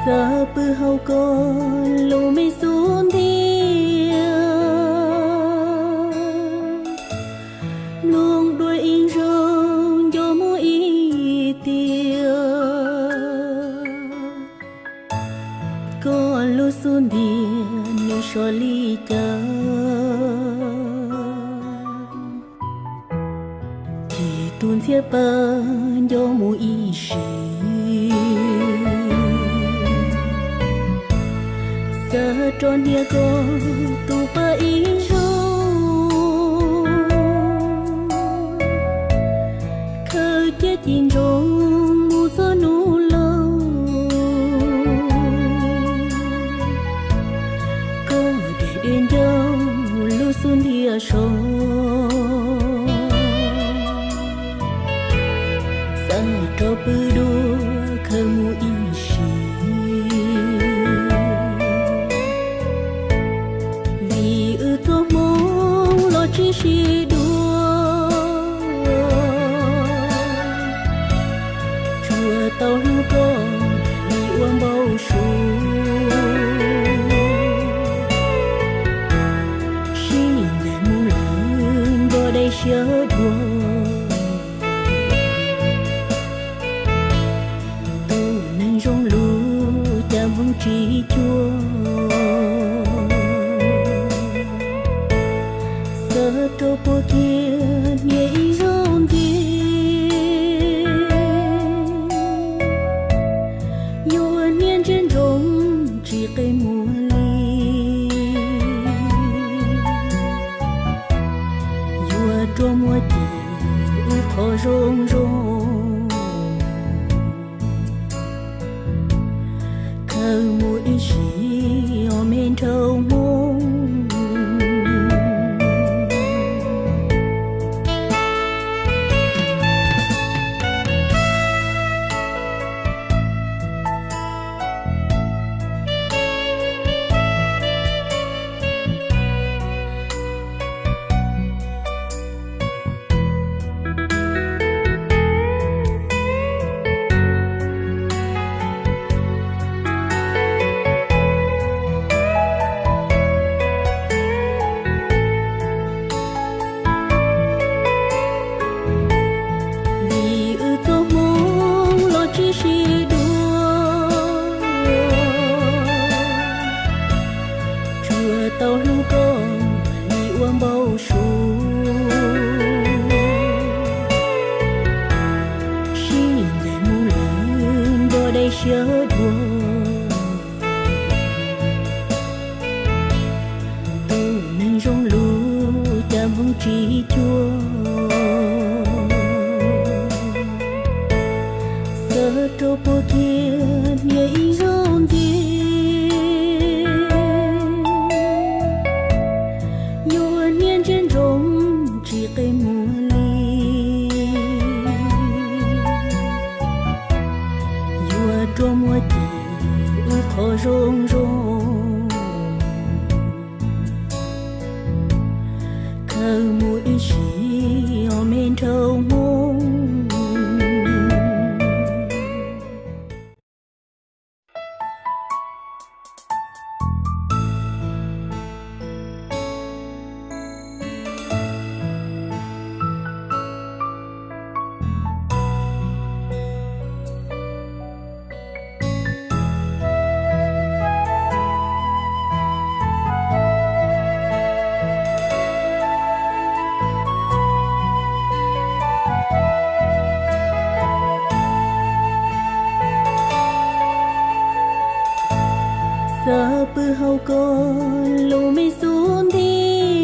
Xav pw hauv koj lub me xub ntiag, mloog dua ib zaug nco mus ib tiam. Koj lub xub ntiag nws sov li cas, ces tus ntxhiab pab nco mus ib sim. Xav rov hnia koj tus pab ib zaug, khaws cia ci ntsoov mus txog hnub laus. Koj deb deb ncauj lub xub ntiag sov, xav rov pw dua khaws mus ib sim. Vim wb txoj hmoo los tsis sib dua, tsuas tau hlub koj li ua npau suav. Sib ncaim mus lawm nto dai siab dua, tus neeg zoo lus cas nplooj tsis cuag. Xav rov pua kiag hnia ib zaug ntxiv, yuav hnia ntsia ntsoov tsis qi muag li. Yuav rua muag ces wb qhov zoo zoo, khaws mus ib sim os me nraug Hmoob. Vim wb txoj hmoo los tsis sib dua, tsuas tau hlub koj li ua npau suav. Sib ncaim mus lawm nto dai siab dua, tus neeg zoo lus cas nplooj tsis cuag. Xav rov pua kiag hnia ib zaug ntxiv, yuav hnia ntsia ntsoov tsis qi muag li. Yuav rua muag ces wb qhov zoo zoo, khaws mus ib sim os me nraug Hmoob. Xav pw hauv koj